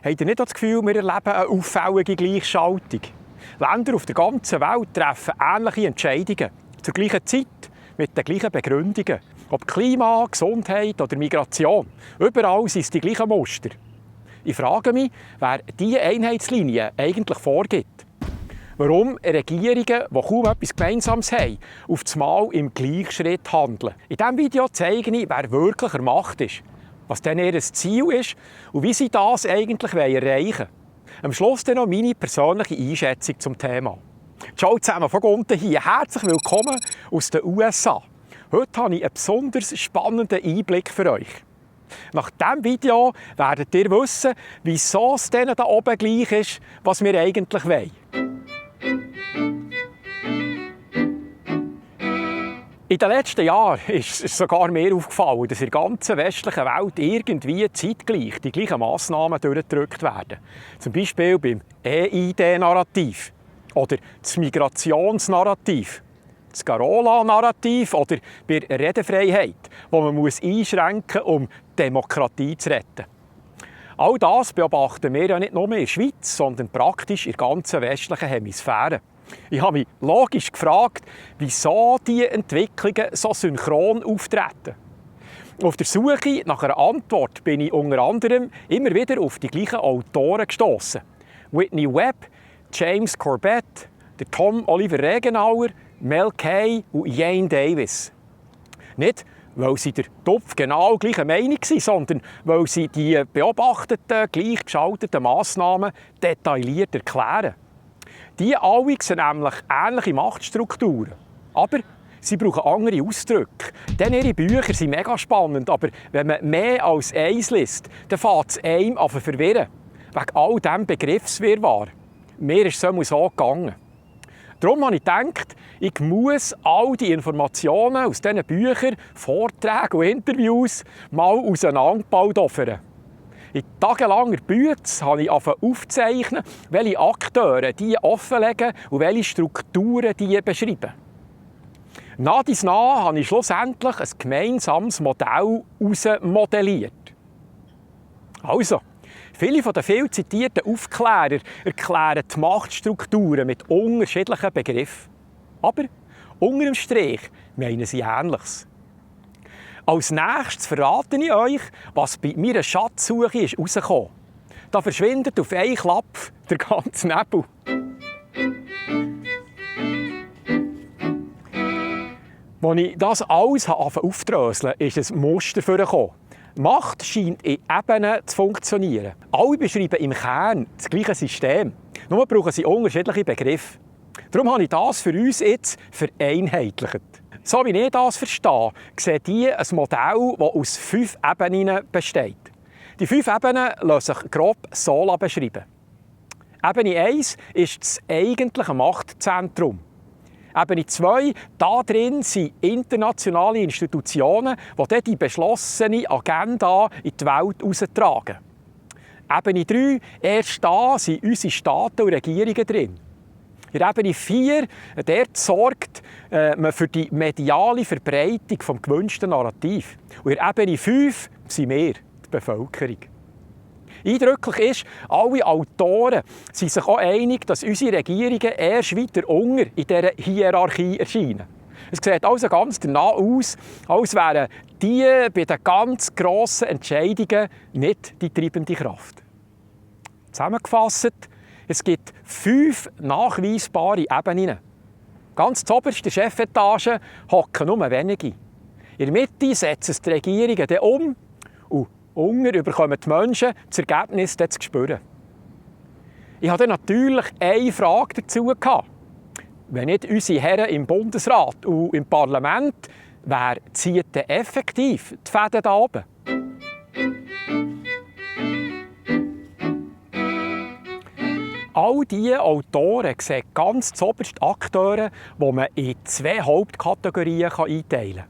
Habt ihr nicht das Gefühl, wir erleben eine auffällige Gleichschaltung? Länder auf der ganzen Welt treffen ähnliche Entscheidungen. Zur gleichen Zeit, mit den gleichen Begründungen. Ob Klima, Gesundheit oder Migration. Überall sind es die gleichen Muster. Ich frage mich, wer diese Einheitslinie eigentlich vorgibt. Warum Regierungen, die kaum etwas Gemeinsames haben, auf einmal im Gleichschritt handeln. In diesem Video zeige ich, wer wirklich an Macht ist, was denn ihr Ziel ist und wie sie das eigentlich erreichen wollen. Am Schluss dann noch meine persönliche Einschätzung zum Thema. Ciao zusammen von unten hier. Herzlich willkommen aus den USA. Heute habe ich einen besonders spannenden Einblick für euch. Nach diesem Video werdet ihr wissen, wieso es denen da oben gleich ist, was wir eigentlich wollen. In den letzten Jahren ist es sogar mir aufgefallen, dass in der ganzen westlichen Welt irgendwie zeitgleich die gleichen Massnahmen durchgedrückt werden. Zum Beispiel beim EID-Narrativ oder das Migrationsnarrativ, das Carola-Narrativ oder bei der Redefreiheit, wo man einschränken muss, um Demokratie zu retten. All das beobachten wir ja nicht nur in der Schweiz, sondern praktisch in der ganzen westlichen Hemisphäre. Ich habe mich logisch gefragt, wieso diese Entwicklungen so synchron auftreten. Auf der Suche nach einer Antwort bin ich unter anderem immer wieder auf die gleichen Autoren gestossen. Whitney Webb, James Corbett, Tom Oliver Regenauer, Mel Kay und Jane Davis. Nicht, weil sie der Topf genau gleicher Meinung sind, sondern weil sie die beobachteten, gleichgeschalteten Massnahmen detailliert erklären. Die alle sehen nämlich ähnliche Machtstrukturen. Aber sie brauchen andere Ausdrücke. Denn ihre Bücher sind mega spannend, aber wenn man mehr als eins liest, dann fängt es einem an zu verwirren. Wegen all diesem Begriffswirrwarr. Mir ist es so gegangen. Darum habe ich gedacht, ich muss all die Informationen aus diesen Büchern, Vorträgen und Interviews mal auseinandergebaut. In tagelanger Bütze habe ich aufzeichnen, welche Akteure die offenlegen und welche Strukturen die beschreiben. Nach dies nach habe ich schlussendlich ein gemeinsames Modell herausmodelliert. Also, viele der viel zitierten Aufklärer erklären die Machtstrukturen mit unterschiedlichen Begriffen. Aber unter dem Strich meinen sie Ähnliches. Als nächstes verrate ich euch, was bei meiner Schatzsuche ist rausgekommen. Da verschwindet auf einen Klapp der ganze Nebel. Als ich das alles aufdröseln, ist ein Muster vorgekommen. Macht scheint in Ebenen zu funktionieren. Alle beschreiben im Kern das gleiche System. Nur brauchen sie unterschiedliche Begriffe. Darum habe ich das für uns jetzt vereinheitlicht. So wie ich das verstehe, sieht hier ein Modell, das aus 5 Ebenen besteht. Die 5 Ebenen lassen sich grob so beschreiben. Ebene 1 ist das eigentliche Machtzentrum. Ebene 2, da drin sind internationale Institutionen, die die beschlossene Agenda in die Welt heraustragen. Ebene 3, erst da sind unsere Staaten und Regierungen drin. In Ebene 4 dort sorgt man für die mediale Verbreitung des gewünschten Narrativs. Und in Ebene 5 sind wir, die Bevölkerung. Eindrücklich ist, alle Autoren sind sich auch einig, dass unsere Regierungen erst weiter unten in dieser Hierarchie erscheinen. Es sieht also ganz danach aus, als wären die bei den ganz grossen Entscheidungen nicht die treibende Kraft. Zusammengefasst, es gibt 5 nachweisbare Ebenen. Ganz zuoberst in der Chefetage hocken nur wenige. In der Mitte setzen es die Regierungen dann um und unten bekommen die Menschen das Ergebnis zu spüren. Ich hatte natürlich eine Frage dazu gehabt. Wenn nicht unsere Herren im Bundesrat und im Parlament, wer zieht denn effektiv die Fäden da oben? All diese Autoren sehen ganz zuoberst Akteure, die man in 2 Hauptkategorien einteilen kann.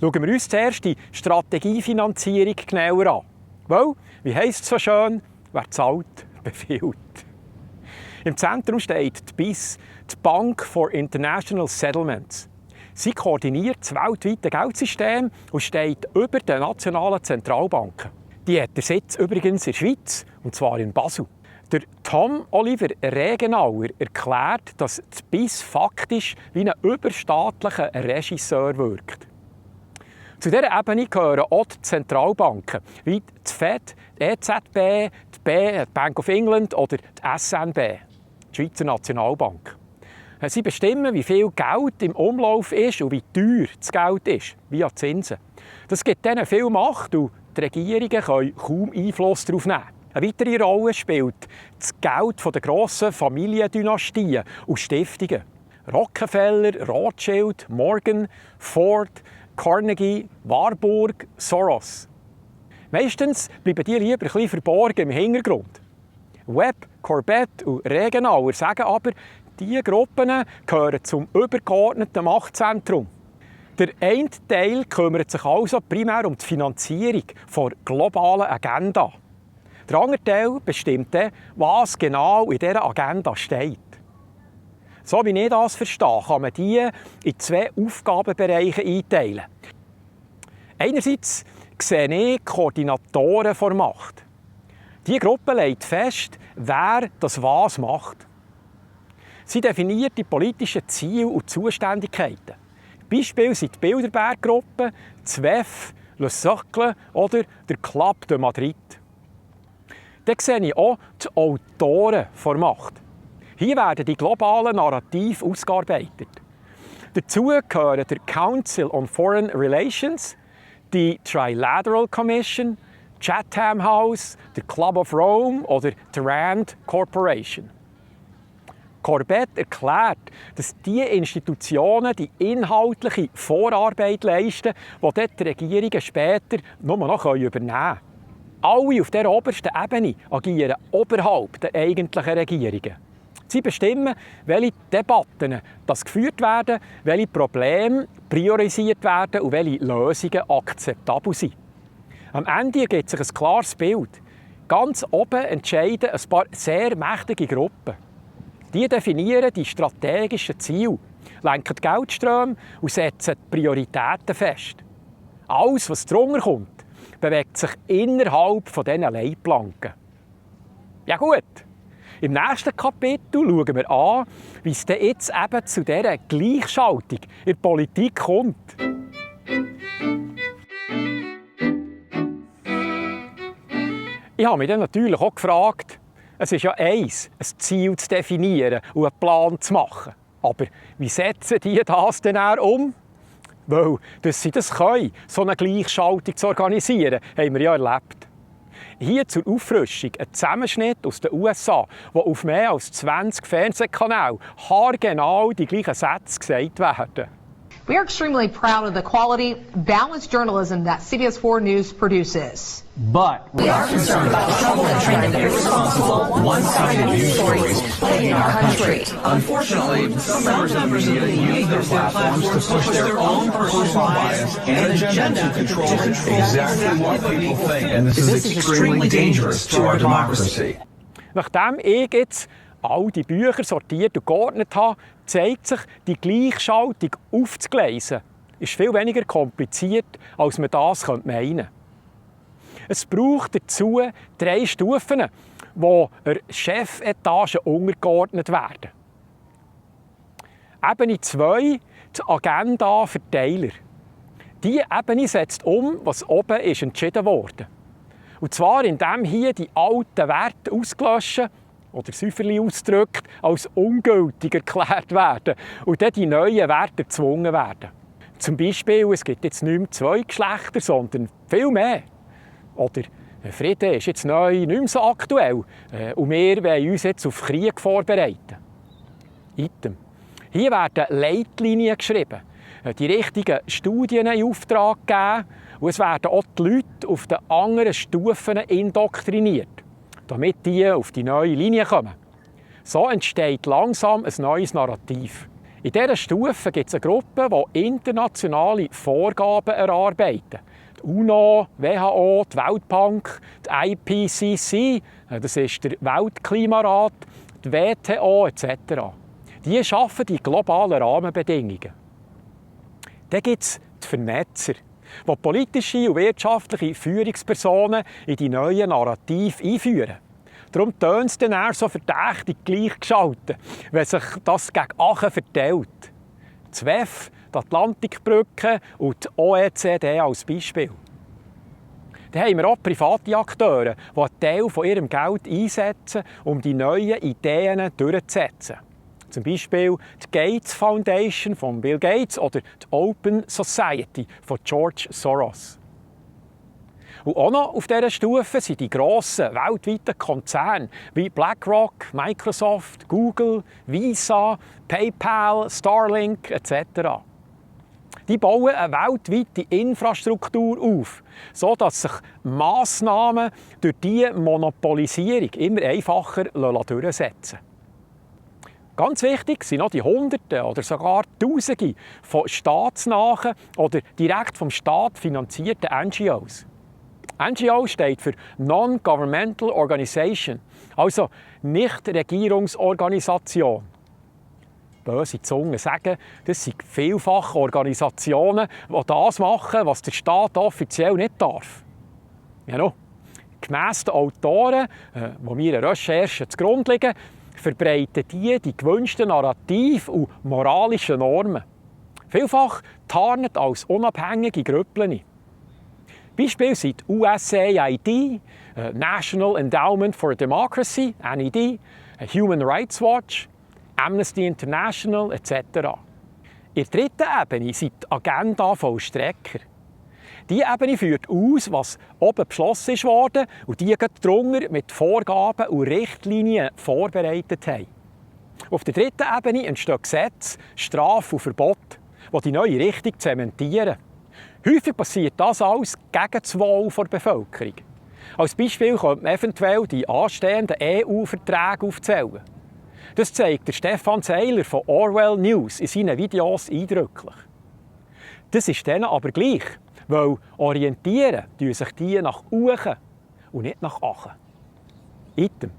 Schauen wir uns zuerst die Strategiefinanzierung genauer an. Weil, wie heisst es so schön, wer zahlt, befiehlt. Im Zentrum steht die BIS, die Bank for International Settlements. Sie koordiniert das weltweite Geldsystem und steht über den nationalen Zentralbanken. Die hat den Sitz übrigens in der Schweiz, und zwar in Basel. Der Tom Oliver Regenauer erklärt, dass das BIS faktisch wie ein überstaatlicher Regisseur wirkt. Zu dieser Ebene gehören auch die Zentralbanken, wie die FED, die EZB, die Bank of England oder die SNB, die Schweizer Nationalbank. Sie bestimmen, wie viel Geld im Umlauf ist und wie teuer das Geld ist, via Zinsen. Das gibt ihnen viel Macht und die Regierungen können kaum Einfluss darauf nehmen. Eine weitere Rolle spielt das Geld der grossen Familiendynastien und Stiftungen. Rockefeller, Rothschild, Morgan, Ford, Carnegie, Warburg, Soros. Meistens bleiben die lieber ein bisschen verborgen im Hintergrund. Webb, Corbett und Regenauer sagen aber, diese Gruppen gehören zum übergeordneten Machtzentrum. Der eine Teil kümmert sich also primär um die Finanzierung der globalen Agenda. Der andere Teil bestimmt dann, was genau in dieser Agenda steht. So wie ich das verstehe, kann man die in zwei Aufgabenbereiche einteilen. Einerseits sehe ich Koordinatoren der Macht. Diese Gruppe legt fest, wer das was macht. Sie definiert die politischen Ziele und Zuständigkeiten. Beispiel sind die Bilderberg-Gruppe, das WEF, Le Cercle oder der Club de Madrid. Dann sehe ich auch die Autoren der Macht. Hier werden die globalen Narrative ausgearbeitet. Dazu gehören der Council on Foreign Relations, die Trilateral Commission, Chatham House, der Club of Rome oder die Rand Corporation. Corbett erklärt, dass diese Institutionen die inhaltliche Vorarbeit leisten, die die Regierungen später nur noch übernehmen können. Alle auf dieser obersten Ebene agieren oberhalb der eigentlichen Regierungen. Sie bestimmen, welche Debatten geführt werden, welche Probleme priorisiert werden und welche Lösungen akzeptabel sind. Am Ende gibt sich ein klares Bild. Ganz oben entscheiden ein paar sehr mächtige Gruppen. Die definieren die strategischen Ziele, lenken die Geldströme und setzen die Prioritäten fest. Alles, was drunter kommt, bewegt sich innerhalb dieser Leitplanken. Ja gut, im nächsten Kapitel schauen wir an, wie es denn jetzt eben zu dieser Gleichschaltung in der Politik kommt. Ich habe mich dann natürlich auch gefragt, es ist ja eins, ein Ziel zu definieren und einen Plan zu machen. Aber wie setzen die das denn um? Weil, dass sie das können, so eine Gleichschaltung zu organisieren, haben wir ja erlebt. Hier zur Auffrischung ein Zusammenschnitt aus den USA, wo auf mehr als 20 Fernsehkanälen haargenau die gleichen Sätze gesagt werden. We are extremely proud of the quality, balanced journalism that CBS 4 News produces. But we are concerned about the trouble and trend of irresponsible, one-sided news stories playing in our country. Unfortunately, some members of the media use their platforms to push their own personal bias and agenda to control exactly what people think. And this is extremely dangerous to our democracy. Nachdem ich jetzt all die Bücher sortiert und geordnet habe, zeigt sich, die Gleichschaltung aufzugleisen ist viel weniger kompliziert, als man das meinen könnte. Es braucht dazu 3 Stufen, die der Chefetage untergeordnet werden. Ebene 2, die Agenda-Verteiler. Diese Ebene setzt was oben ist entschieden wurde. Und zwar, indem hier die alten Werte ausgelöscht oder säuferlich ausgedrückt als ungültig erklärt werden und dann die neuen Werte gezwungen werden. Zum Beispiel, es gibt jetzt nicht mehr 2 Geschlechter, sondern viel mehr. Oder Frieden ist jetzt neu nicht mehr so aktuell und wir wollen uns jetzt auf Krieg vorbereiten. Item. Hier werden Leitlinien geschrieben, die richtigen Studien in Auftrag gegeben und es werden auch die Leute auf den anderen Stufen indoktriniert, damit die auf die neue Linie kommen. So entsteht langsam ein neues Narrativ. In dieser Stufe gibt es eine Gruppe, die internationale Vorgaben erarbeiten. Die UNO, WHO, die Weltbank, die IPCC, das ist der Weltklimarat, die WTO etc. Die schaffen die globalen Rahmenbedingungen. Dann gibt es die Vernetzer. die politische und wirtschaftliche Führungspersonen in die neuen Narrative einführen. Darum tönt es dann eher so verdächtig gleichgeschaltet, wenn sich das gegen Aachen verteilt. Das WEF, die Atlantikbrücke und die OECD als Beispiel. Dann haben wir auch private Akteure, die einen Teil von ihrem Geld einsetzen, um die neuen Ideen durchzusetzen. Zum Beispiel die Gates Foundation von Bill Gates oder die Open Society von George Soros. Und auch noch auf dieser Stufe sind die grossen weltweiten Konzerne wie BlackRock, Microsoft, Google, Visa, PayPal, Starlink etc. Die bauen eine weltweite Infrastruktur auf, sodass sich Massnahmen durch diese Monopolisierung immer einfacher durchsetzen lassen. Ganz wichtig sind noch die Hunderte oder sogar Tausende von staatsnahen oder direkt vom Staat finanzierten NGOs. NGO steht für Non-Governmental Organization, also Nichtregierungsorganisation. Böse Zungen sagen, das sind vielfach Organisationen, die das machen, was der Staat offiziell nicht darf. Ja, no. Gemäss den Autoren, die mir Recherchen zugrunde liegen, verbreiten die gewünschten Narrative und moralischen Normen. Vielfach tarnet als unabhängige Grüppchen. Beispiel sind die USAID, National Endowment for Democracy, NED, Human Rights Watch, Amnesty International etc. In der dritten Ebene sind die Agenda-Vollstrecker. Diese Ebene führt aus, was oben beschlossen wurde und die darunter mit Vorgaben und Richtlinien vorbereitet haben. Auf der dritten Ebene entstehen Gesetze, Strafen und Verbote, die die neue Richtung zementieren. Häufig passiert das alles gegen das Wohl der Bevölkerung. Als Beispiel könnte man eventuell die anstehenden EU-Verträge aufzählen. Das zeigt der Stefan Seiler von Orwell News in seinen Videos eindrücklich. Das ist denen aber gleich, weil orientieren sich die nach oben und nicht nach unten. Item.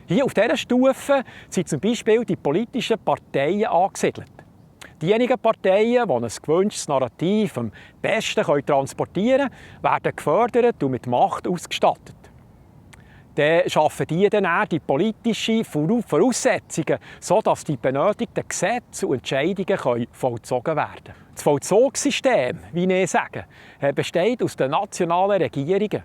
Hier auf dieser Stufe sind zum Beispiel die politischen Parteien angesiedelt. Diejenigen Parteien, die ein gewünschtes Narrativ am besten transportieren können, werden gefördert und mit Macht ausgestattet. Dann schaffen die die politischen Voraussetzungen, sodass die benötigten Gesetze und Entscheidungen vollzogen werden können. Das Vollzugssystem, wie ich sage, besteht aus den nationalen Regierungen.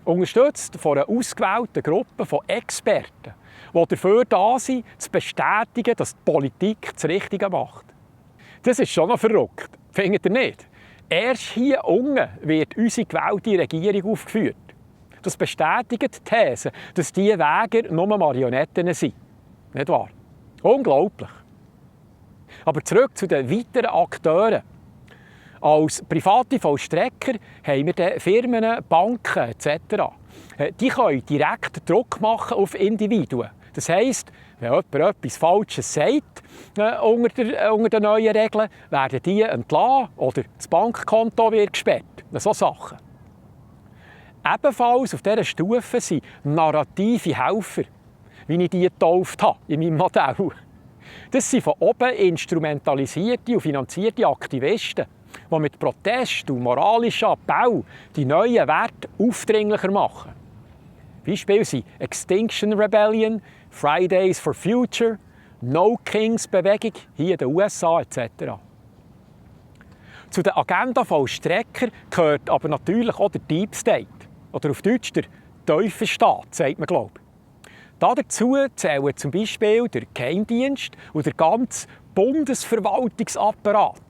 Unterstützt von einer ausgewählten Gruppe von Experten, die dafür da sind, zu bestätigen, dass die Politik das Richtige macht. Das ist schon noch verrückt, findet ihr nicht? Erst hier unten wird unsere gewählte Regierung aufgeführt. Das bestätigt die These, dass diese Wäger nur Marionetten sind. Nicht wahr? Unglaublich. Aber zurück zu den weiteren Akteuren. Als private Vollstrecker haben wir dann Firmen, Banken etc. Die können direkt Druck machen auf Individuen. Das heisst, wenn jemand etwas Falsches sagt unter den neuen Regeln, werden die entlassen oder das Bankkonto wird gesperrt. So Sachen. Ebenfalls auf dieser Stufe sind narrative Helfer, wie ich die getauft habe in meinem Modell. Das sind von oben instrumentalisierte und finanzierte Aktivisten, die mit Protest und moralischem Appell die neuen Werte aufdringlicher machen. Beispiel sind Extinction Rebellion, Fridays for Future, No Kings Bewegung hier in den USA etc. Zu den Agenda-Vollstreckern gehört aber natürlich auch der Deep State. Oder auf Deutsch der Teufelsstaat, sagt man, glaube ich. Dazu zählen zum Beispiel der Geheimdienst und der ganze Bundesverwaltungsapparat.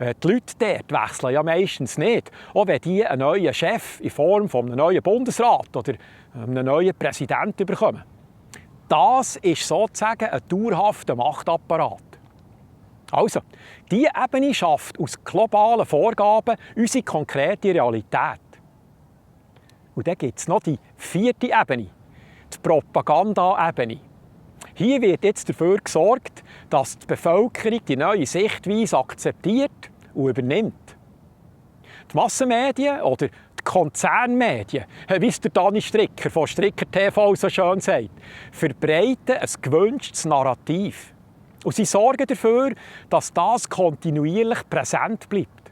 Die Leute dort wechseln ja meistens nicht, auch wenn die einen neuen Chef in Form von einem neuen Bundesrat oder einem neuen Präsidenten bekommen. Das ist sozusagen ein dauerhafter Machtapparat. Also, diese Ebene schafft aus globalen Vorgaben unsere konkrete Realität. Und dann gibt es noch die vierte Ebene, die Propaganda-Ebene. Hier wird jetzt dafür gesorgt, dass die Bevölkerung die neue Sichtweise akzeptiert und übernimmt. Die Massenmedien oder die Konzernmedien, wie es der Dani Stricker von Stricker TV so schön sagt, verbreiten ein gewünschtes Narrativ. Und sie sorgen dafür, dass das kontinuierlich präsent bleibt.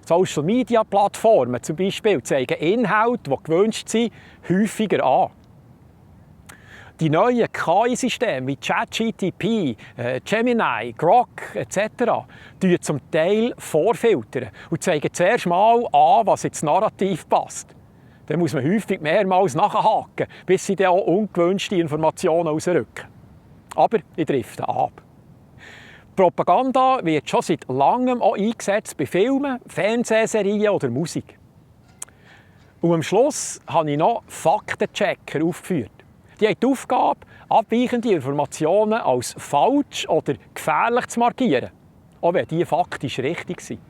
Social-Media-Plattformen zum Beispiel zeigen Inhalte, die gewünscht sind, häufiger an. Die neuen KI-Systeme wie ChatGPT, Gemini, Grok etc. filtern zum Teil vorfiltern und zeigen zuerst mal an, was ins Narrativ passt. Dann muss man häufig mehrmals nachhaken, bis sie dann auch ungewünschte Informationen rausrücken. Aber ich drifte ab. Propaganda wird schon seit langem auch eingesetzt bei Filmen, Fernsehserien oder Musik. Und am Schluss habe ich noch Faktenchecker aufgeführt. Die haben die Aufgabe, abweichende Informationen als falsch oder gefährlich zu markieren, auch wenn die faktisch richtig sind.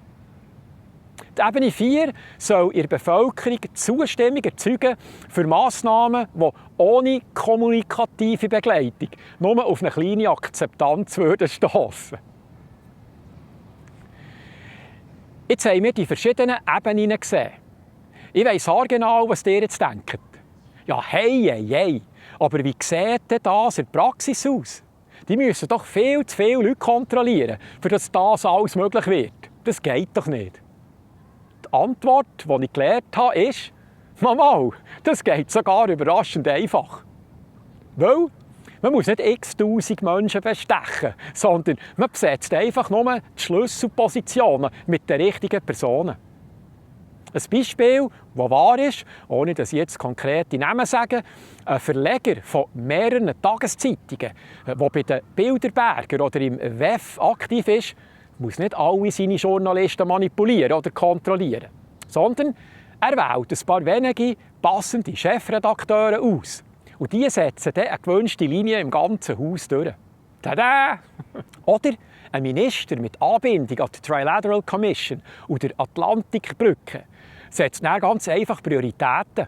Die Ebene 4 soll in der Bevölkerung Zustimmung erzeugen für Massnahmen, die ohne kommunikative Begleitung nur auf eine kleine Akzeptanz stossen. Jetzt haben wir die verschiedenen Ebenen gesehen. Ich weiss haargenau, was ihr jetzt denkt. Ja, hey. Aber wie sieht denn das in der Praxis aus? Die müssen doch viel zu viele Leute kontrollieren, für dass das alles möglich wird. Das geht doch nicht. Die Antwort, die ich gelernt habe, ist, Mama, das geht sogar überraschend einfach. Weil man muss nicht x-tausend Menschen bestechen, sondern man besetzt einfach nur die Schlüsselpositionen mit den richtigen Personen. Ein Beispiel, das wahr ist, ohne dass ich jetzt konkrete Namen sage, ein Verleger von mehreren Tageszeitungen, der bei den Bilderberger oder im WEF aktiv ist, muss nicht alle seine Journalisten manipulieren oder kontrollieren, sondern er wählt ein paar wenige passende Chefredakteure aus. Und die setzen dann eine gewünschte Linie im ganzen Haus durch. Tada! Oder ein Minister mit Anbindung an die Trilateral Commission oder Atlantikbrücke setzt dann ganz einfach Prioritäten.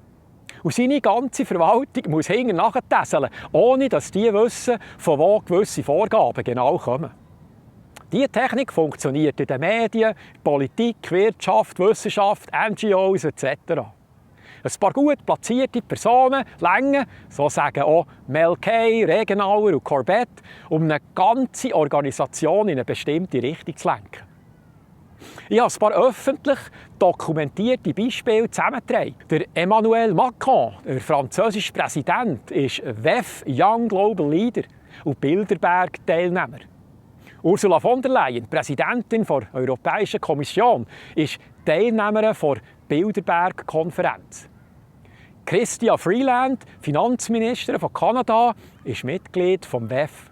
Und seine ganze Verwaltung muss hinten nachtesseln, ohne dass die wissen, von wo gewisse Vorgaben genau kommen. Diese Technik funktioniert in den Medien, Politik, Wirtschaft, Wissenschaft, NGOs etc. Ein paar gut platzierte Personen länger, so sagen auch Mel Kay, Regenauer und Corbett, um eine ganze Organisation in eine bestimmte Richtung zu lenken. Ich habe ein paar öffentlich dokumentierte Beispiele zusammengetragen. Der Emmanuel Macron, der französische Präsident, ist WEF Young Global Leader und Bilderberg-Teilnehmer. Ursula von der Leyen, Präsidentin der Europäischen Kommission, ist Teilnehmerin der Bilderberg-Konferenz. Chrystia Freeland, Finanzministerin von Kanada, ist Mitglied vom WEF.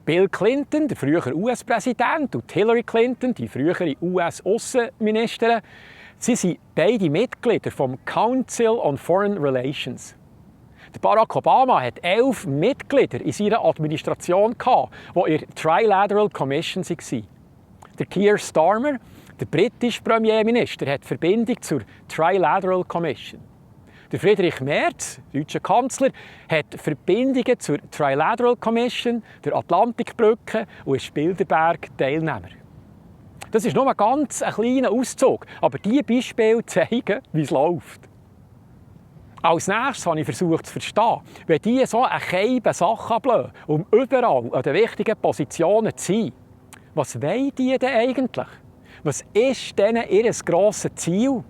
Bill Clinton, der frühere US-Präsident, und Hillary Clinton, die frühere US-Außenministerin, sie sind beide Mitglieder vom Council on Foreign Relations. Der Barack Obama hat 11 Mitglieder in seiner Administration, die in der Trilateral Commission waren. Der Keir Starmer, der britische Premierminister, hat Verbindung zur Trilateral Commission. Der Friedrich Merz, deutscher Kanzler, hat Verbindungen zur Trilateral Commission, der Atlantikbrücke und ist Bilderberg-Teilnehmer. Das ist nur ein ganz kleiner Auszug, aber diese Beispiele zeigen, wie es läuft. Als nächstes habe ich versucht zu verstehen, wenn die so eine kleine Sache ablösen, um überall an den wichtigen Positionen zu sein. Was wollen die denn eigentlich? Was ist denn ihr grosses Ziel?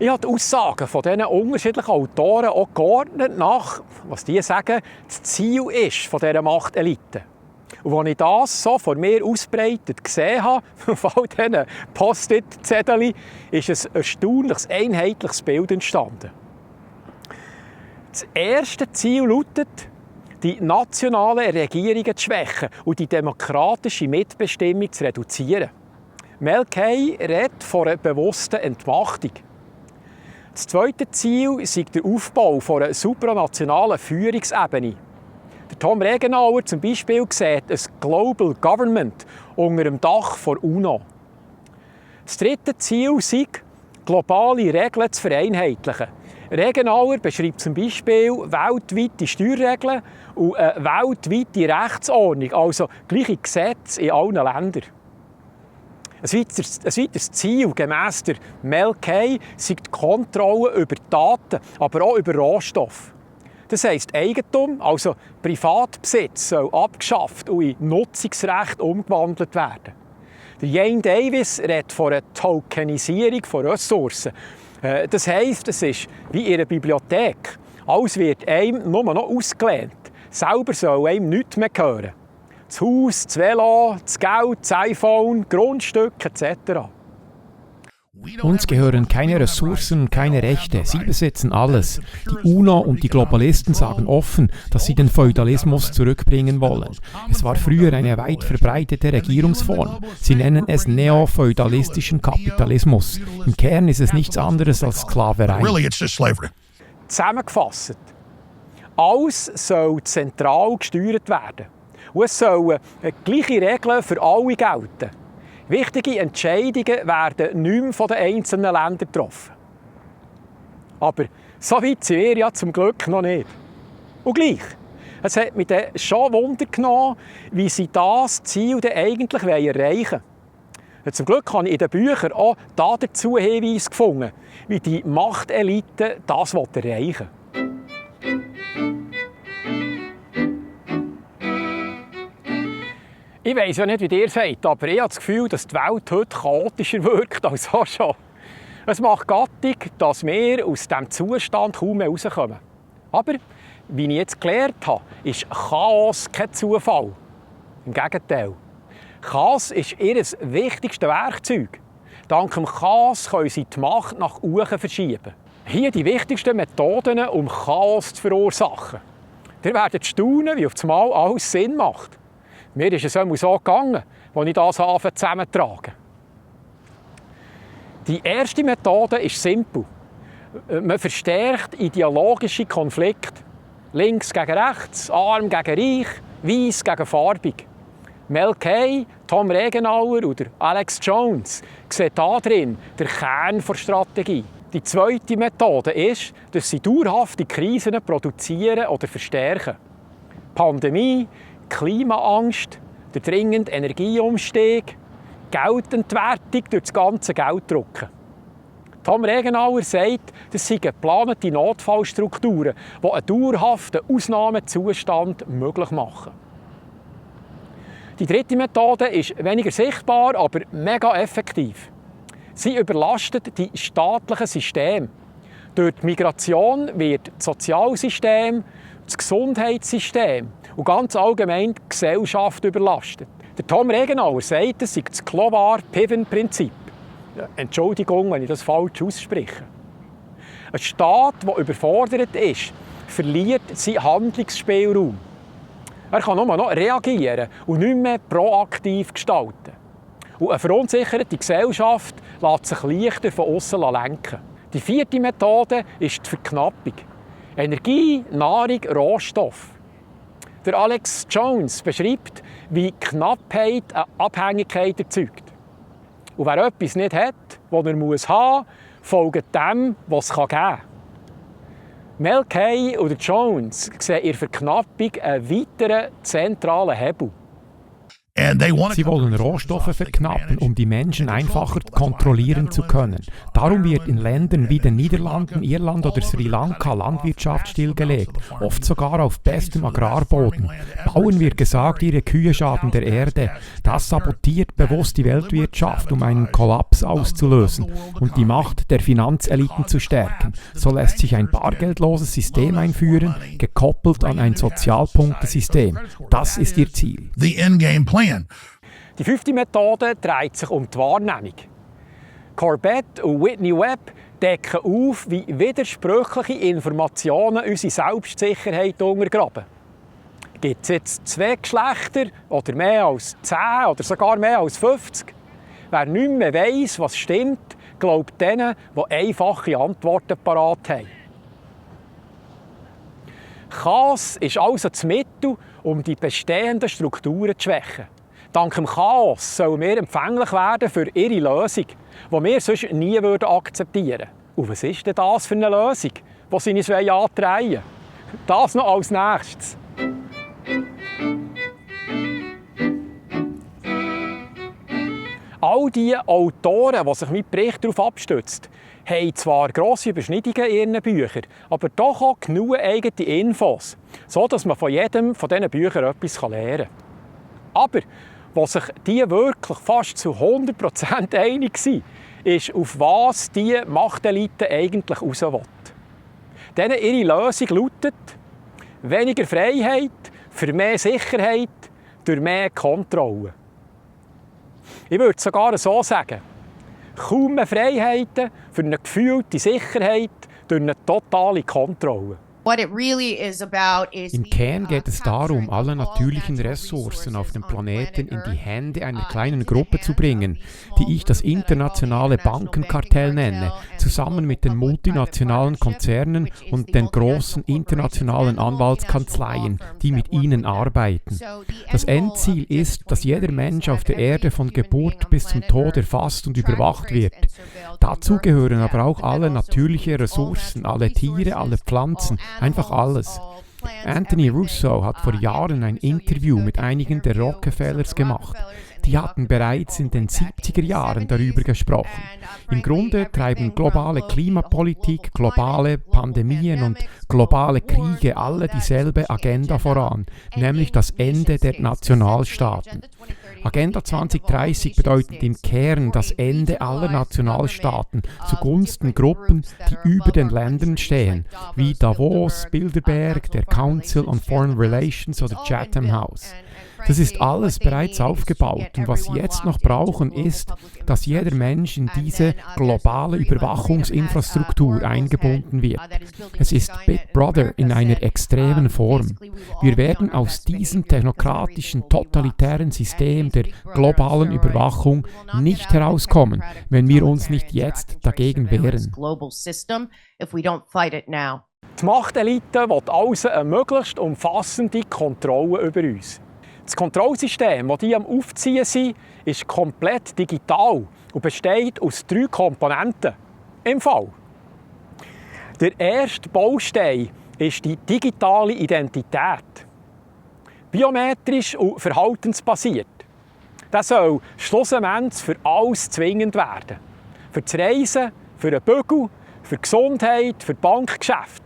Ich habe die Aussagen von diesen unterschiedlichen Autoren auch geordnet nach, was die sagen, das Ziel ist von dieser Machtelite. Und als ich das so vor mir ausbreitet gesehen habe, auf all diesen Post-it-Zetteln, ist ein erstaunliches, einheitliches Bild entstanden. Das erste Ziel lautet, die nationalen Regierungen zu schwächen und die demokratische Mitbestimmung zu reduzieren. Mel Kay redet von einer bewussten Entmachtung. Das zweite Ziel ist der Aufbau einer supranationalen Führungsebene. Der Tom Regenauer zum Beispiel sieht ein Global Government unter dem Dach der UNO. Das dritte Ziel ist, globale Regeln zu vereinheitlichen. Regenauer beschreibt zum Beispiel weltweite Steuerregeln und eine weltweite Rechtsordnung, also gleiche Gesetze in allen Ländern. Ein weiteres Ziel gemäss der Mel Kay ist die Kontrolle über Daten, aber auch über Rohstoffe. Das heisst, Eigentum, also Privatbesitz, soll abgeschafft und in Nutzungsrecht umgewandelt werden. Der Jane Davis redet von einer Tokenisierung von Ressourcen. Das heisst, es ist wie in einer Bibliothek. Alles wird einem nur noch ausgelehnt. Selber soll einem nichts mehr gehören. Das Haus, das Velo, das Geld, das iPhone, Grundstücke etc. Uns gehören keine Ressourcen und keine Rechte. Sie besitzen alles. Die UNO und die Globalisten sagen offen, dass sie den Feudalismus zurückbringen wollen. Es war früher eine weit verbreitete Regierungsform. Sie nennen es neofeudalistischen Kapitalismus. Im Kern ist es nichts anderes als Sklaverei. Zusammengefasst, alles soll zentral gesteuert werden. Und es sollen gleiche Regeln für alle gelten. Wichtige Entscheidungen werden nicht mehr von den einzelnen Ländern getroffen. Aber so weit sind wir ja zum Glück noch nicht. Und gleich, es hat mich dann schon Wunder genommen, wie sie das Ziel dann eigentlich erreichen wollen. Zum Glück habe ich in den Büchern auch dazu Hinweise gefunden, wie die Machtelite das erreichen will. Ich weiss ja nicht, wie ihr seid, aber ich habe das Gefühl, dass die Welt heute chaotischer wirkt als auch schon. Es macht Gattung, dass wir aus diesem Zustand kaum mehr rauskommen. Aber, wie ich jetzt gelernt habe, ist Chaos kein Zufall. Im Gegenteil. Chaos ist ihr wichtigstes Werkzeug. Dank dem Chaos können sie die Macht nach unten verschieben. Hier die wichtigsten Methoden, um Chaos zu verursachen. Ihr werdet staunen, wie auf einmal alles Sinn macht. Mir ist es immer so gegangen, als ich das zusammentrage. Die erste Methode ist simpel. Man verstärkt ideologische Konflikte. Links gegen rechts, arm gegen reich, weiss gegen farbig. Mel Kay, Tom Regenauer oder Alex Jones sehen darin den Kern der Strategie. Die zweite Methode ist, dass sie dauerhafte Krisen produzieren oder verstärken. Pandemie, Klimaangst, der dringende Energieumstieg, Geldentwertung durch das ganze Gelddrucken. Tom Regenauer sagt, das seien geplante Notfallstrukturen, die einen dauerhaften Ausnahmezustand möglich machen. Die dritte Methode ist weniger sichtbar, aber mega effektiv. Sie überlastet die staatlichen Systeme. Durch die Migration wird das Sozialsystem, das Gesundheitssystem und ganz allgemein die Gesellschaft überlastet. Der Tom Regenauer sagt, das sei das Clovar-Piven-Prinzip. Entschuldigung, wenn ich das falsch ausspreche. Ein Staat, der überfordert ist, verliert seinen Handlungsspielraum. Er kann nur noch reagieren und nicht mehr proaktiv gestalten. Und eine verunsicherte Gesellschaft lässt sich leichter von außen lenken. Die vierte Methode ist die Verknappung. Energie, Nahrung, Rohstoff. Der Alex Jones beschreibt, wie Knappheit eine Abhängigkeit erzeugt. Und wer etwas nicht hat, was er haben muss, folgt dem, was es geben kann. Mel Kay oder Jones sehen in der Verknappung einen weiteren zentralen Hebel. Sie wollen Rohstoffe verknappen, um die Menschen einfacher kontrollieren zu können. Darum wird in Ländern wie den Niederlanden, Irland oder Sri Lanka Landwirtschaft stillgelegt, oft sogar auf bestem Agrarboden. Bauern wird gesagt, ihre Kühe schaden der Erde. Das sabotiert bewusst die Weltwirtschaft, um einen Kollaps auszulösen und die Macht der Finanzeliten zu stärken. So lässt sich ein bargeldloses System einführen, gekoppelt an ein Sozialpunktesystem. Das ist ihr Ziel. The endgame plan. Die fünfte Methode dreht sich um die Wahrnehmung. Corbett und Whitney Webb decken auf, wie widersprüchliche Informationen unsere Selbstsicherheit untergraben. Gibt es jetzt 2 Geschlechter oder mehr als 10 oder sogar mehr als 50? Wer nicht mehr weiss, was stimmt, glaubt denen, die einfache Antworten parat haben. Chaos ist also das Mittel, um die bestehenden Strukturen zu schwächen. Dank dem Chaos sollen wir empfänglich werden für ihre Lösung, die wir sonst nie akzeptieren würden. Und was ist denn das für eine Lösung, die sie uns antreiben wollen? Das noch als Nächstes. All die Autoren, die sich mit Bericht darauf abstützen, haben zwar grosse Überschneidungen in ihren Büchern, aber doch auch genug eigene Infos, sodass man von jedem von diesen Büchern etwas lernen kann. Aber wo sich die wirklich fast zu 100% einig sind, ist, auf was die Machtelite eigentlich raus will. Denen ihre Lösung lautet: weniger Freiheit für mehr Sicherheit durch mehr Kontrolle. Ich würde sogar so sagen: kaum mehr Freiheiten für eine gefühlte Sicherheit durch eine totale Kontrolle. Im Kern geht es darum, alle natürlichen Ressourcen auf dem Planeten in die Hände einer kleinen Gruppe zu bringen, die ich das internationale Bankenkartell nenne, zusammen mit den multinationalen Konzernen und den großen internationalen Anwaltskanzleien, die mit ihnen arbeiten. Das Endziel ist, dass jeder Mensch auf der Erde von Geburt bis zum Tod erfasst und überwacht wird. Dazu gehören aber auch alle natürlichen Ressourcen, alle Tiere, alle Pflanzen, einfach alles. Anthony Russo hat vor Jahren ein Interview mit einigen der Rockefellers gemacht. Die hatten bereits in den 70er Jahren darüber gesprochen. Im Grunde treiben globale Klimapolitik, globale Pandemien und globale Kriege alle dieselbe Agenda voran, nämlich das Ende der Nationalstaaten. Agenda 2030 bedeutet im Kern das Ende aller Nationalstaaten zugunsten Gruppen, die über den Ländern stehen, wie Davos, Bilderberg, der Council on Foreign Relations oder Chatham House. Das ist alles bereits aufgebaut und was sie jetzt noch brauchen ist, dass jeder Mensch in diese globale Überwachungsinfrastruktur eingebunden wird. Es ist Big Brother in einer extremen Form. Wir werden aus diesem technokratischen, totalitären System der globalen Überwachung nicht herauskommen, wenn wir uns nicht jetzt dagegen wehren. Die Machtelite will also eine möglichst umfassende Kontrolle über uns. Das Kontrollsystem, das die am Aufziehen sind, ist komplett digital und besteht aus 3 Komponenten. Im Fall. Der erste Baustein ist die digitale Identität. Biometrisch und verhaltensbasiert. Das soll schlussendlich für alles zwingend werden. Für das Reisen, für den Bügel, für die Gesundheit, für Bankgeschäfte.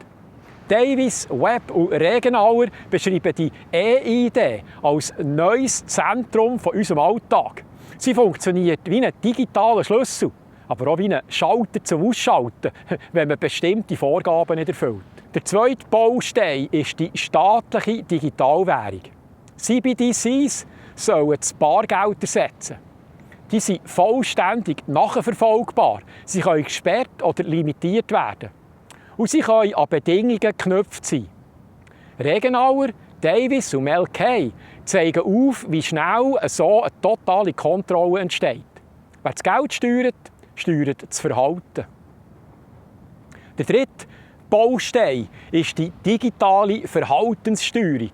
Davis, Webb und Regenauer beschreiben die E-ID als neues Zentrum von unserem Alltag. Sie funktioniert wie ein digitaler Schlüssel, aber auch wie ein Schalter zum Ausschalten, wenn man bestimmte Vorgaben nicht erfüllt. Der zweite Baustein ist die staatliche Digitalwährung. CBDCs sollen das Bargeld ersetzen. Die sind vollständig nachverfolgbar. Sie können gesperrt oder limitiert werden. Und sie können an Bedingungen geknüpft sein. Regenauer, Davis und Mel Kay zeigen auf, wie schnell so eine totale Kontrolle entsteht. Wer das Geld steuert, steuert das Verhalten. Der dritte Baustein ist die digitale Verhaltenssteuerung.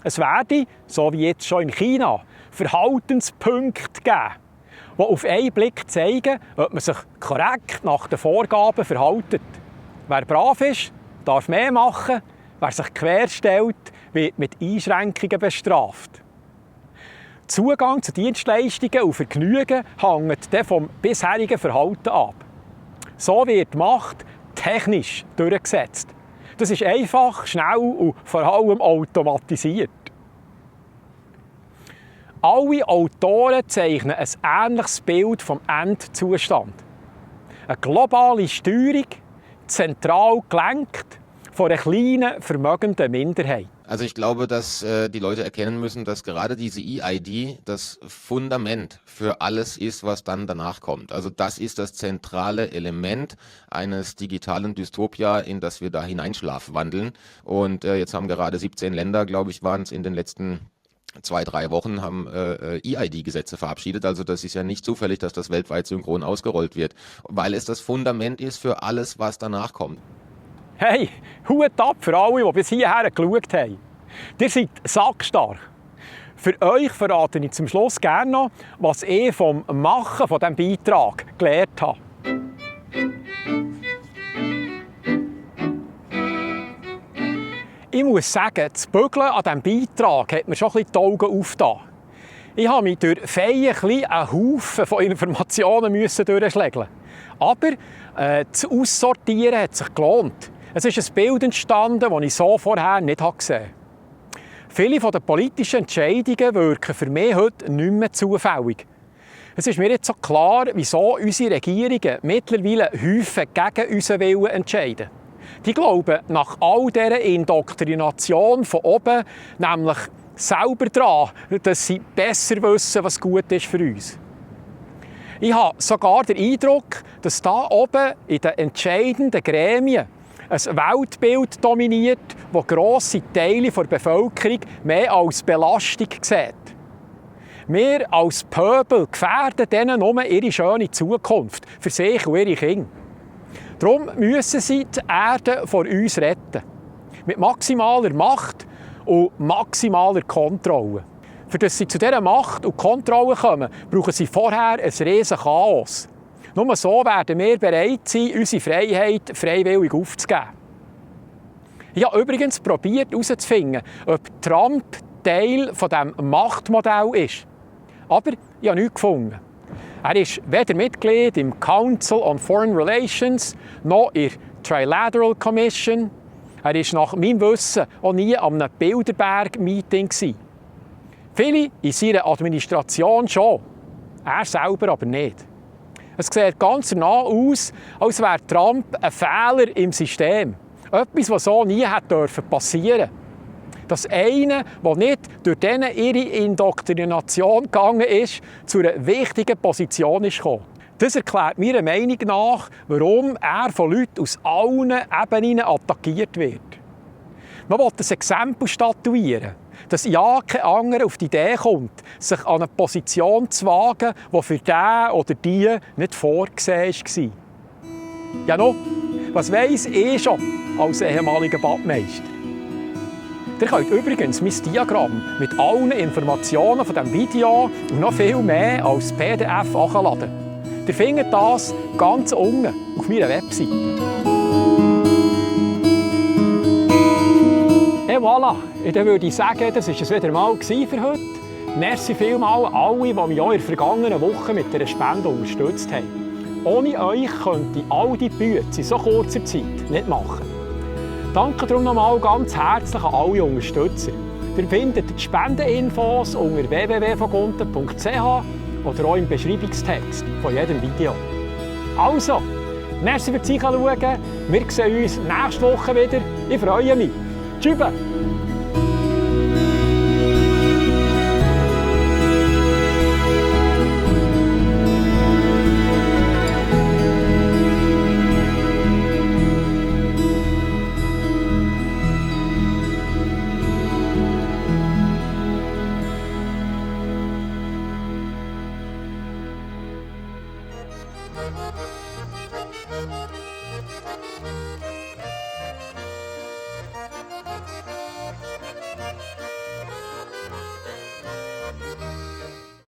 Es werde, so wie jetzt schon in China, Verhaltenspunkte geben, die auf einen Blick zeigen, ob man sich korrekt nach den Vorgaben verhält. Wer brav ist, darf mehr machen. Wer sich querstellt, wird mit Einschränkungen bestraft. Zugang zu Dienstleistungen und Vergnügen hängt dann vom bisherigen Verhalten ab. So wird Macht technisch durchgesetzt. Das ist einfach, schnell und vor allem automatisiert. Alle Autoren zeichnen ein ähnliches Bild vom Endzustand. Eine globale Steuerung, zentral gelenkt von einer kleinen, vermögenden Minderheit. Also ich glaube, dass die Leute erkennen müssen, dass gerade diese EID das Fundament für alles ist, was dann danach kommt. Also das ist das zentrale Element eines digitalen Dystopia, in das wir da hineinschlafwandeln. Und jetzt haben gerade 17 Länder, glaube ich, waren es in den letzten 2-3 Wochen, haben EID-Gesetze verabschiedet. Also das ist ja nicht zufällig, dass das weltweit synchron ausgerollt wird, weil es das Fundament ist für alles, was danach kommt. Hey, Hut ab für alle, die bis hierher geschaut haben. Ihr seid sackstark. Für euch verrate ich zum Schluss gerne noch, was ich vom Machen von diesem Beitrag gelernt habe. Ich muss sagen, das Bügeln an diesem Beitrag hat mir schon ein bisschen die Augen aufgetan. Ich habe mich durch Feiern einen Haufen von Informationen durchschlägeln. Aber das Aussortieren hat sich gelohnt. Es ist ein Bild entstanden, das ich so vorher nicht gesehen habe. Viele der politischen Entscheidungen wirken für mich heute nicht mehr zufällig. Es ist mir jetzt so klar, wieso unsere Regierungen mittlerweile häufig gegen unseren Willen entscheiden. Die glauben nach all dieser Indoktrination von oben nämlich selber daran, dass sie besser wissen, was gut ist für uns. Ich habe sogar den Eindruck, dass da oben in den entscheidenden Gremien ein Weltbild dominiert, das grosse Teile der Bevölkerung mehr als Belastung sieht. Wir als Pöbel gefährden denen nur ihre schöne Zukunft für sich und ihre Kinder. Darum müssen sie die Erde vor uns retten. Mit maximaler Macht und maximaler Kontrolle. Für dass sie zu dieser Macht und Kontrolle kommen, brauchen sie vorher ein riesen Chaos. Nur so werden wir bereit sein, unsere Freiheit freiwillig aufzugeben. Ich habe übrigens probiert herauszufinden, ob Trump Teil von diesem Machtmodell ist. Aber ich habe nichts gefunden. Er ist weder Mitglied im Council on Foreign Relations noch in der Trilateral Commission. Er war nach meinem Wissen auch nie an einem Bilderberg-Meeting. Viele in seiner Administration schon, er selber aber nicht. Es sieht ganz danach aus, als wäre Trump ein Fehler im System. Etwas, was so nie passieren durfte. Dass einer, der nicht durch ihre Indoktrination gegangen ist, zu einer wichtigen Position ist gekommen. Das erklärt meiner Meinung nach, warum er von Leuten aus allen Ebenen attackiert wird. Man will ein Exempel statuieren, dass ja kein anderer auf die Idee kommt, sich an eine Position zu wagen, die für den oder die nicht vorgesehen war. Ja noch, was weiss ich schon als ehemaliger Badmeister? Ihr könnt übrigens mein Diagramm mit allen Informationen von diesem Video und noch viel mehr als PDF herunterladen. Ihr findet das ganz unten auf meiner Webseite. Et voilà! Dann würde ich sagen, das war es wieder mal für heute. Merci vielmals alle, die mich auch in der vergangenen Woche mit dieser Spende unterstützt haben. Ohne euch könnte ich all die Bücher in so kurzer Zeit nicht machen. Danke darum nochmal ganz herzlich an alle Unterstützer. Ihr findet die Spendeninfos unter www.vongunten.ch oder auch im Beschreibungstext von jedem Video. Also, merci fürs Zuschauen. Wir sehen uns nächste Woche wieder. Ich freue mich. Tschüss!